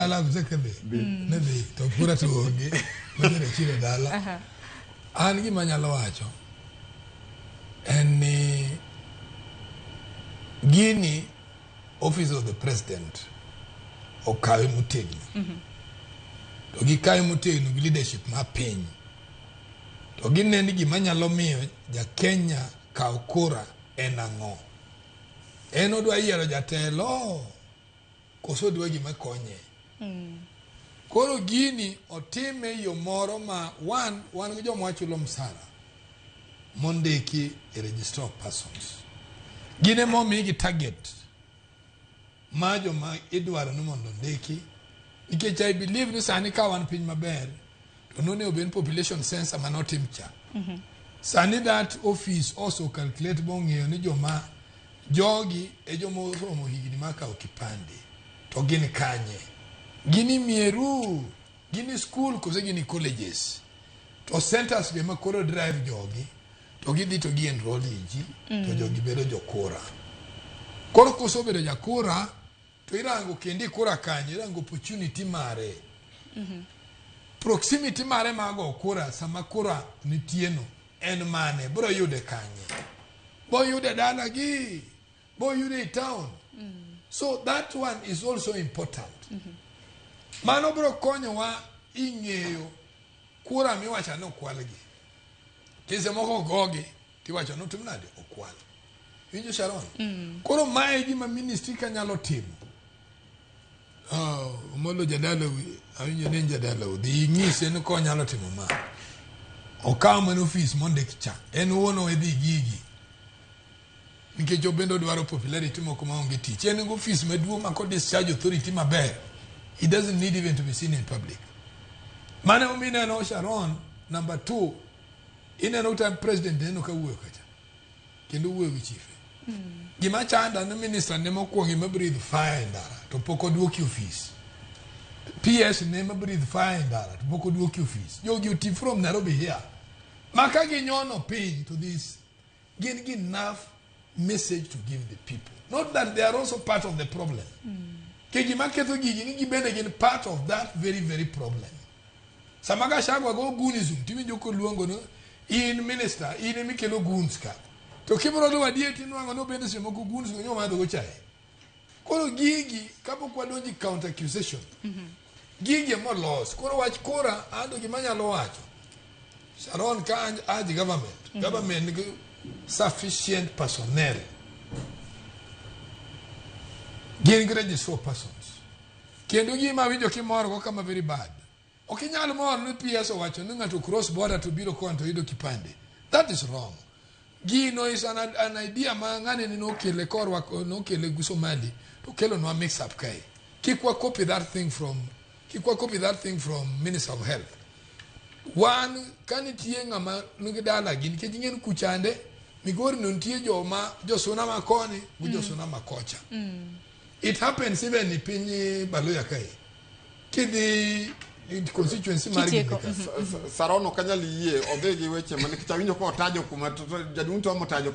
Dala msekadhi ne dhi to kura to onge manyere chiro dala. An gima anyalo wacho en ni gini Office of the President okawe motegno. To gikawe motegno gi leadership ma piny. To gineno ni gima nyalo miyo ja Kenya kaw kura en ang'o. En odwa yiero jatelo koso odwa gima konye. Koro gini otime e yo moro ma one, wan gi joma wachulo msara mondiki e register of persons. Gin ema omigi target ma joma idwaro ni mondo ondiki nikech I believe ni sani ka wan piny maber to nonego bed ni population census mane otim cha. Sani that office also calculate bong'eyo ni joma jogi e joma oromo higni mar kawo kipande to gin kanye? Gin e mieru, gin e school kose gin e colleges? To centers go ema koro drive jogi to gidhi to gi enroll ji to jogi bedo jokura. Koro kosebedo jakura to irango kendo ikura kanye, irango opportunity mare. Proximity mare mar go kura sama kura nitie no en mane, biro yude kanye? Boyude dalagi, boyude e town. So that one is also important. Mano biro konyowa ing'eyo kura miwacho ni okwalgi. Kise moko ogogi tiwacho ni otim nade okwal. Iwinjo Sharon? Koro mae e gima ministry ka nyalo timo. Oh, Omolo jadala awinjo ni en jadala dhi ing'ise ni konyalo timo ma. Okaw mana ofis mondik cha. En owuon odhi gigi. Nikech obende odwaro popularity moko maonge tich. En gi ofis maduong' ma ko discharge authority maber. He doesn't need even to be seen in public. Mano emomiyo ineno Sharon, number 2, ineno ka president neno ka wuoyo kacha. Kendo wuoyo gi chife. Gima chanda ni minister ne mokwongo ema breathe fire e ndara to pok oduoki ofis. PS ne ema breathe fire e ndara to pok oduoki ofis. Jogi oti from Nairobi here. Ma ka ginyono piny to this gin gi enough message to give the people. Not that they are also part of the problem. Ke gima ketho gigi ni gibende gin part of that very very problem. Sama Gachagua go goonism tiwinjo koluongo ni in minister in emikelo goons ka. To kibiro luwo adier tinwang'o ni obende seche moko goons go nyomadho go chae. Koro gigi kapok wadonjo e counter accusation gigi emolos. Koro wach kura anto gima anyalo wacho Sharon ka urge government, government nigi sufficient personnel. Gin gi register of persons. Kendo gima awinjo kimorgo kama very bad. Ok inyal mor ni PS owacho ni ng'ato cross border to biro koni to yudo kipande. That is wrong. Gino is an idea ma ng'ani ni nokele korwa nokele gi Somali to kelonwa mix up kae. Kik wa copy that thing from kik wa copy that thing from Minister of Health. Wan ka nitie ng'ama nigi dalagi nikech ing'e ni kuchande Migori no nitie joma josuna ma koni gi josuna ma kocha. It happens even e piny Baluya kae. Kidhi constituency mar Kitieko, gini ka. Saron ok anyal yie odhi gi weche ma nikech awinjo ka otajo kuma jaduong' to otajo.